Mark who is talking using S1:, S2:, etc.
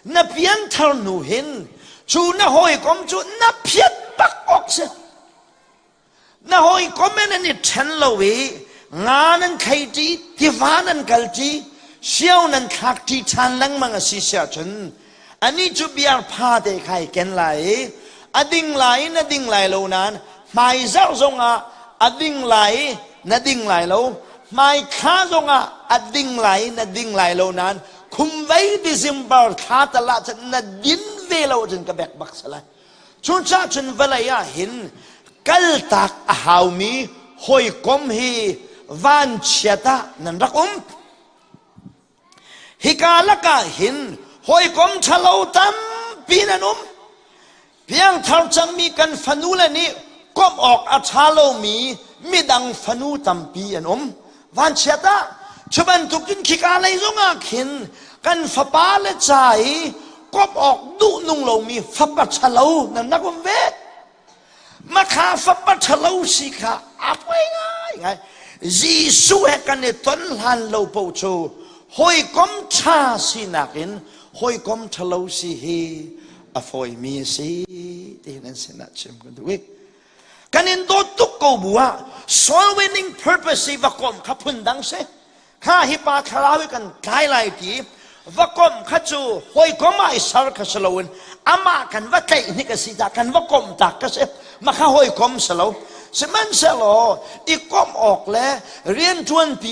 S1: Na pianthar hnu hin cu na hawikom cu na phiat bak awk si. Na hawikom in an i ṭhen lo i nga nan khei ṭi, tiva nan kal ṭi, sio nan thlak ṭi ṭhan lengmang a si siah cun anih cu biar pha te kha i ken lai i a ding lai in a ding lai lo nain hmaizarh zongah a ding lai i na ding lai lo hmaithla zongah a ding lai i na ding lai lo nain khumvei December thla tal ah cun na din ve lo cun ka bek bak salai Cucaah cun vawlei ah hin kaltak a haumi hawikom hi vanchiat ah nan rak um. Hika lakah hin hawikom ṭhalo tampi nan um. Piangthar cangmi kan fanule nih komh awk a ṭha lomi midang fanu tampi an um. Vanchiat ah cu bantuk cun khika lei zongah khin kan fapa le ca i komh awk duh nung lomi fapa ṭhalo nan rak um ve. Makha fapa ṭhalo si kha a poi ngai ngai. Jesuh he kan i ton hlan lo paoh cu hawikom ṭha sinak in hawikom ṭhalo si hi a fawimi a si tiin an sinah chim kan duh i Kan in dawt tuk ko bu ah soul winning purpose i va komh kha phun dang si. Kha hi pa thlarau i kan tlai lai ti va komh kha cu hawikom ah i ser kha si loin amah kan va tlaih hnik a si ta kan va komh tak ka si. Mah kha hawikom si lo. Sihmanhsehlaw i komh awk le rianṭuanpi.